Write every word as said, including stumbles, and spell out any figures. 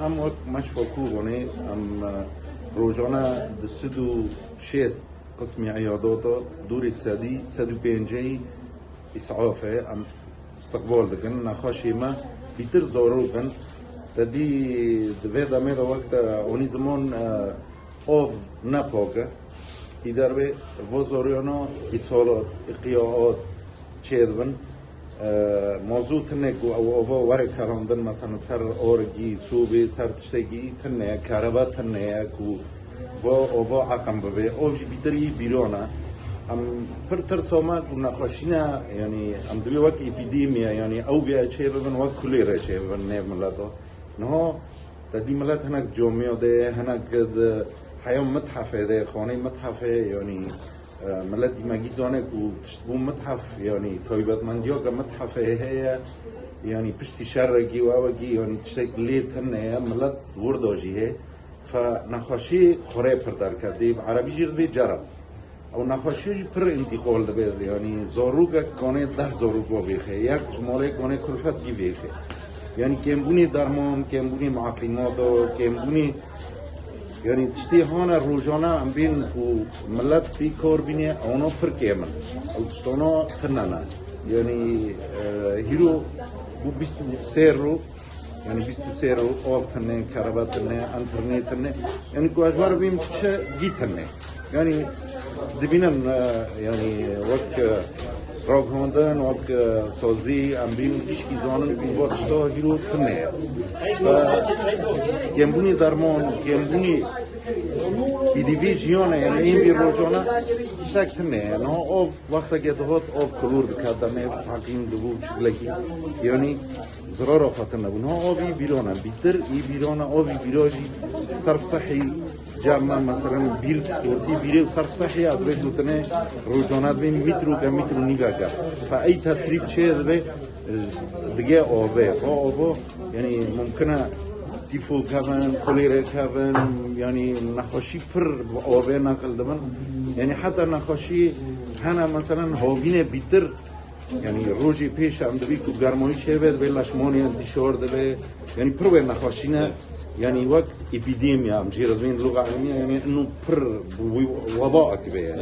Em wek Meşfa Kûbonê, em, e, rojane du sed û şêst qismî îyadata, dûrî sedî, sed û pêncî îsaf e, em istiqbal dikin. Nexweşê me bîtir zarok in. Te dî di vê demê de wek te onî ziman, e, av ne pak e. Î dervê va zariyana îshalat, îqiyaat çêdibin. E, mazû tine ku ew ava were kerandin, mesela ser orgî, sobê, ser tiştekî tine ye, kereba tine ye ku va ava eqim bibe. Av jî bîtir î bîran e. Em pir tirsa me ku nexweşî ne, yanî em dibê wek epîdemiya, yanî ew bê çê bibin, wek kulêre çê bibin nêv mileta. Niha te dî milet hinek camiya de ye, hinek di heya mithefê de, xanê mithefê, yanî, e, milet dîmegî zane ku tişt bû mithef, yanî taybetmendiya ke mithefê heye, yanî piştî şerekî û ewekî, yanî tiştek lê tune ye, milet wir de jî heye. Fe nexweşî xurê pir derketî, bi erebî jî dibê cerem. Ew nexweşî jî pir întîqal dibe, yanî zarokek kanê deh zarok va vêxe, yek ji malê kanê kulfet bî vêxe. Yanî kêmbûnê derman, kêmbûnê mueqîmata, kêmbûnê, yanî tiştê hane rojane em bên ku milet pê kar bîne, ewna pir kêm in. Ew tiştana tine ne. Yanî, e, hîro bû bîst û sê roj, yanî bîst û sê roj av tine, kereba tine, enternê tine. Yanî ku ez were bîm çi gî tine. Yanî dibînin, e, yanî wek, e, ragihandin, wek, e, sazî, em bîn gişkî zanin ku va tişta hîro tine ye. Ve kêmbûnê derman, kêmbûnê îdî vê jiyane, yanî ên vê rojane tiştek tine ye. Niha av wextekê dihat av kulûr diket demê, heqîn dibû çiklekî. Yanî zirara xwe tune bû. Niha av î bîran e. Bîtir î bîran e, av î bîra jî serf sehî cem me, meselen, bîr kurtî bîrê û serf sehî ez vê gotinê rojane dibê mîtro ke mîtro nîveke. Fe ey tesrîf çê dibe, e, dige avê. Va ava, yanî mumkin e tîfo kevin, kolêre kevin, yanî nexweşî pir bi avê neqil dibin. Yanî heta nexweşî hene, meselen, havînê bîtir, yanî rojê pêş em dibî ku germayî çêbe dibe, leşmanê em dişar dibe. Yanî pir wê nexweşî ne, yanî wek epîdemiya em jê re dibên luxa elmî, yanî ino pir wî weba akibe yanî.